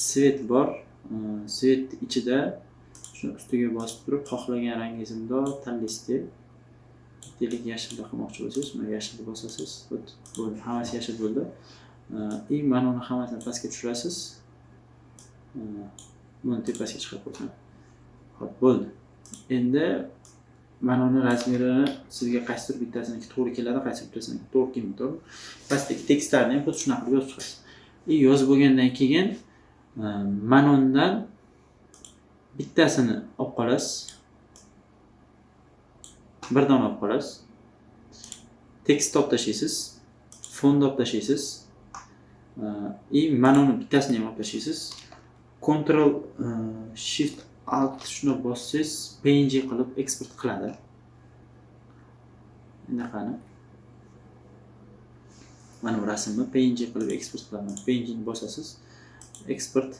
Svet bor. Svet ichida shuni ustiga bosib turib, xohlagan rangingizni bundoq tanlaysiz. Deylik, yashilda qilmoqchi bo'lsangiz, buni yashilni bosasiz. Bo'ldi, hammasi yashil bo'ldi. И mana uni hammasini pastga tushirasiz. Buni tepasiga chiqarib qo'ysin. Xo'p, bo'ldi. Endi mana uni razmerini sizga qaysidir bittasiniki to'g'ri keladi, qaysi bittasiniki to'g'ri kelmaydi, to'g'rimi? Pastdagi tekstlarni ham xuddi shunaqa qilib yozib chiqasiz. И yozib bo'lgandan keyin mana undan bittasini olib qolasiz. Bir dona olib qolasiz. Tekst olib tashlaysiz, fonni olib tashlaysiz. И mana uni bittasini ham olib tashlaysiz. Ctrl Shift Alt shuni bossangiz PNG qilib eksport qiladi. Bunaqani. Mana bu rasmni PNG qilib eksport qiladi. PNG ni bosasiz. Eksport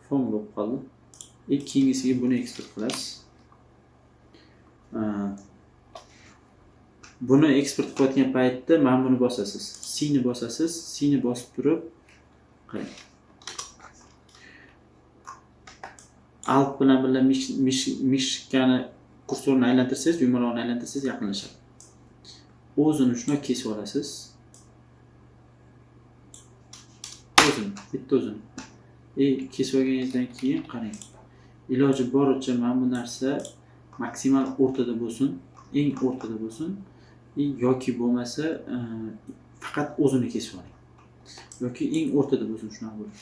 fon bo'lib qoldi. Keyingisiga buni eksport qilasiz. Buni eksport qilayotgan paytda mana buni bosasiz. C ni bosasiz. C ni bosib turib qarang. Alt bilan birga mishkani kursorni aylantirsangiz, yumaloqni aylantirsangiz yaqinlashadi. O'zini shuni kesib olasiz. O'zini, bitta o'zini. Kesib olganingizdan keyin qarang. Iloji boricha mana bu narsa maksimal o'rtada bo'lsin, eng o'rtada bo'lsin. Yoki bo'lmasa faqat o'zini kesib oling. Yoki eng o'rtada bo'lsin, shunaqa bo'ladi.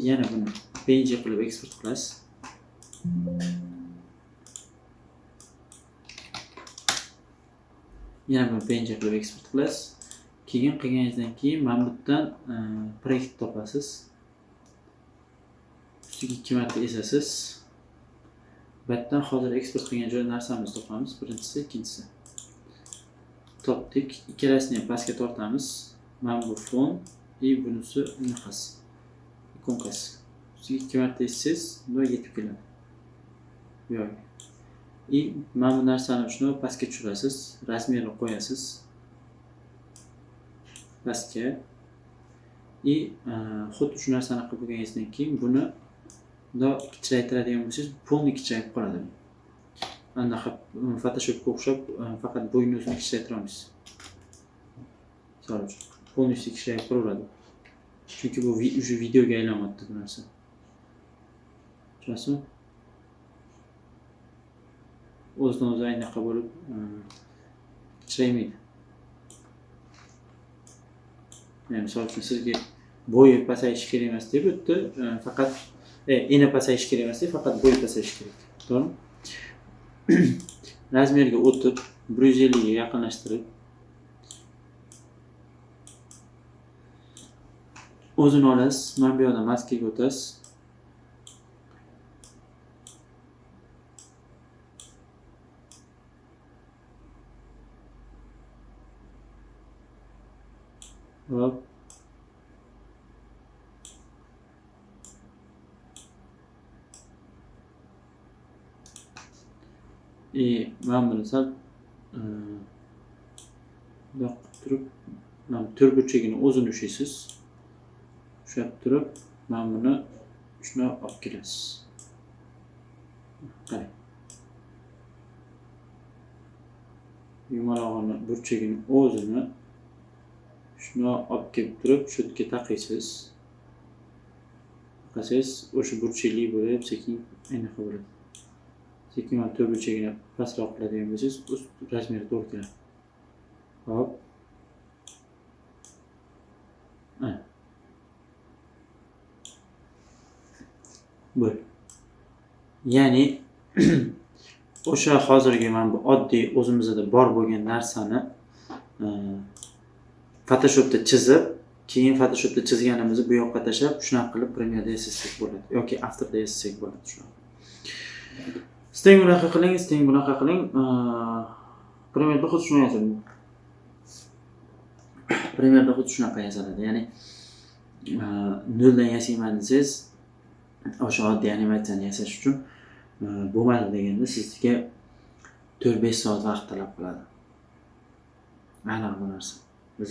Yana buni PNG qilib eksport qilasiz. Yana buni PNG qilib eksport qilasiz. Keyin qilganingizdan keyin mana bu yerdan proyekt topasiz. Ustiga 2 marta esasiz. Bu yerdan hozir eksport qilgan joy narsamizni topamiz. Birinchisi, ikkinchisi. Topdik. Ikkalasini ham pastga tortamiz. Mana bu fon va bunisi bunaqasi. Ikonkasi. Ustiga 2 marta essangiz, bunga yetib keladi. Bu yoqga. Mana bu narsani shuni pastga tushirasiz, razmerini qo'yasiz. Pastga. Xuddi shu narsani qilib bo'lganingizdan keyin buni bundoq kichraytiradigan bo'lsangiz, polni kichrayib qoladi. Anaqa Photoshopga o'xshab faqat bo'yni o'zini kichraytira olmaysiz. Misol uchun, polni kichrayib qolaveradi. Chunki bu уже videoga aylanyapti bu narsa. Tushunasizmi? O'zidan o'zi anaqa bo'lib kichraymaydi. Yani misol uchun sizga bo'yi pasayishi kerak emas deb o'tdi, faqat eni pasayishi kerak emas deb faqat bo'yi pasayishi kerak. To'g'rimi? Razmerga o'tib 150 ga yaqinlashtirib o'zini olasiz, mana bu yoqdan maskaga o'tasiz. Hop. Mana buni sal bundoq qilib turib, mana bu to'rtburchagini o'zini ushlaysiz. Ushlab turib, mana buni shuni olib kelasiz. Qarang. Yumalog'ini, burchagini o'zini shuni olib kelib turib, shu yerga taqiysiz. Taqasangiz, o'sha burchakli bo'lib, sekin anaqa bo'ladi. Sekin mana to'rtburchagini pastroq qiladigan bo'lsangiz, o'z razmeri to'g'ri keladi. Hop. Ana. Bo'ldi. Ya'ni o'sha hozirgi mana bu oddiy o'zimizda bor bo'lgan narsani Photoshopda chizib, keyin Photoshopda chizganimizni bu yoqqa tashlab, shunaqa qilib Premiere'da yasasak bo'ladi yoki After'da yasasak bo'ladi shunaqa. Istang bunaqa qiling, istang bunaqa qiling. Premiere'da xuddi shuni yasaladi. Premiere'da xuddi shunaqa yasaladi. Ya'ni noldan yasayman desangiz, o'sha oddiy animatsiyani yasash uchun bo'lmadi deganda sizga 4-5 soat vaqt talab qiladi. Aniq bu narsa. Biz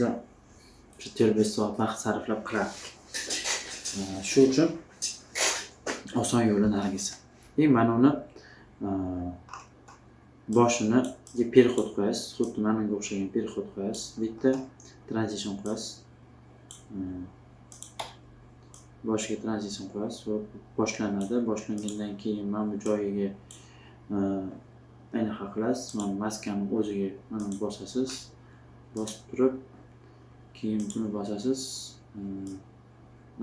shu 4-5 soat vaqt sarflab qilardik. Shu uchun oson yo'li nargisi. И mana uni boshini переход qo'yasiz. Xuddi mana unga o'xshagan переход qo'yasiz. Bitta transition qo'yasiz. Boshiga transition qo'yasiz va boshlanadi. Boshlangandan keyin mana bu joyiga anaqa qilasiz. Mana maskani o'ziga mana bosasiz. Bosib turib, keyin buni bosasiz.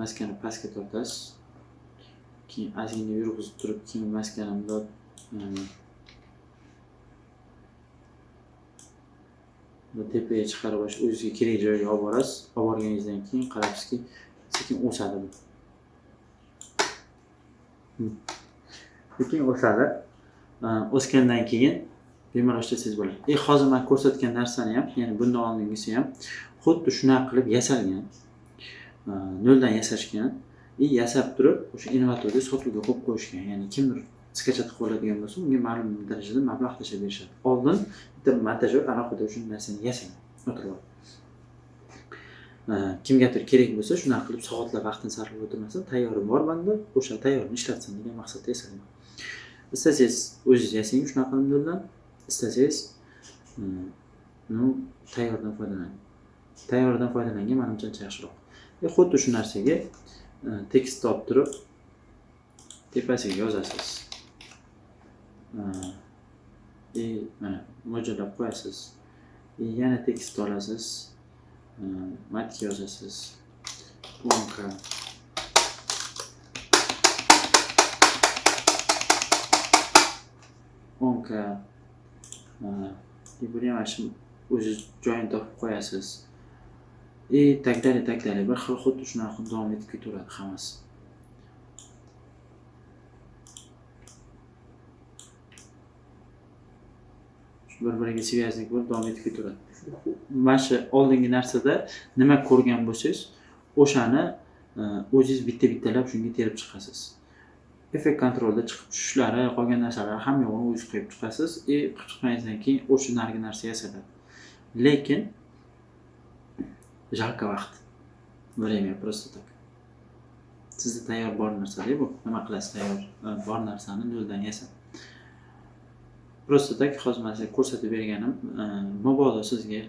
Maskani pastga tortasiz. Keyin ozgina yurg'izib turib, keyin maskani bundoq tepaga chiqarib o'zizga kerak joyga olib borasiz. Olib borganingizdan keyin qarabsizki, sekin o'sadi bu. Sekin o'sadi. O'sgandan keyin bemalol ishlasangiz bo'ladi. Hozir men ko'rsatgan narsani ham, ya'ni bundan oldingisi ham xuddi shunaqa qilib yasalgan. Noldan yasashgan. Yasab turib, o'sha innovatorga sotuvga qo'yib qo'yishgan. Ya'ni kimdir skachat qilib oladigan bo'lsa, unga ma'lum darajada mablag' tashlab berishadi. Oldin bitta montajyor alohida o'sha narsani yasagan, o'tirib olib. Kimgadir kerak bo'lsa, shunaqa qilib soatlab vaqtini sarflab o'tirmasin, tayyori bor menda, o'sha tayyorini ishlatsin degan maqsadda yasalgan. Istasangiz o'zingiz yasang shunaqa qilib noldan, istasangiz tayyordan foydalaning. Tayyordan foydalangan menimcha ancha yaxshiroq. Xuddi shu narsaga tekst topib turib tepasiga yozasiz. Mana mo'ljallab qo'yasiz. Yana tekst olasiz. Matga yozasiz. O'nka. O'nka. Buni ham shu o'zingiz joyini topib qo'yasiz. Так далее, так далее. Bir xil xuddi shunaqa davom etib ketaveradi hammasi. Bir-biriga связник bo'lib davom etib ketaveradi. Mana shu oldingi narsada nima ko'rgan bo'lsangiz, o'shani o'zingiz bitta-bittalab shunga terib chiqasiz. Effekt kontrolda chiqib tushishlari, qolgan narsalar hamma yo'g'ini o'zingiz qo'yib chiqasiz. Qilib chiqqaningizdan keyin o'sha narigi narsa yasaladi. Lekin жалко vaqt. Время просто так. Sizda tayyor bor narsa-da bu. Nima qilasiz tayyor bor narsani noldan yasab. Просто так hozir men sizga ko'rsatib berganim, mabodo sizga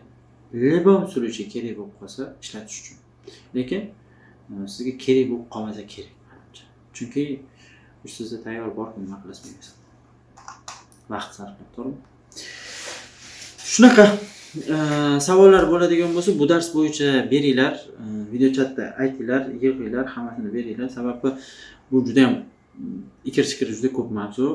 любом случае kerak bo'lib qolsa ishlatish uchun. Lekin sizga kerak bo'lib qolmasa kerak menimcha. Chunki sizda tayyor bor, nima qilasiz bilmaysiz. Vaqt sarflab, to'g'rimi? Shunaqa savollar bo'ladigan bo'lsa, bu dars bo'yicha beringlar, video chatda aytinglar, yig'inglar, hammasini beringlar. Sababi bu juda ham ikir-chikir, juda ko'p mavzu.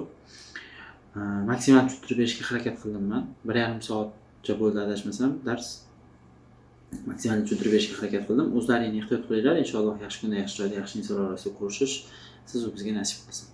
Maksimal tushuntirib berishga harakat qildim men. 1,5 soatcha bo'ldi adashmasam dars. Maksimal tushuntirib berishga harakat qildim. O'zlaringni ehtiyot qilinglar. Inshaalloh yaxshi kunda, yaxshi joyda, yaxshi insonlar orasida ko'rishish siz u bizga nasib qilsin.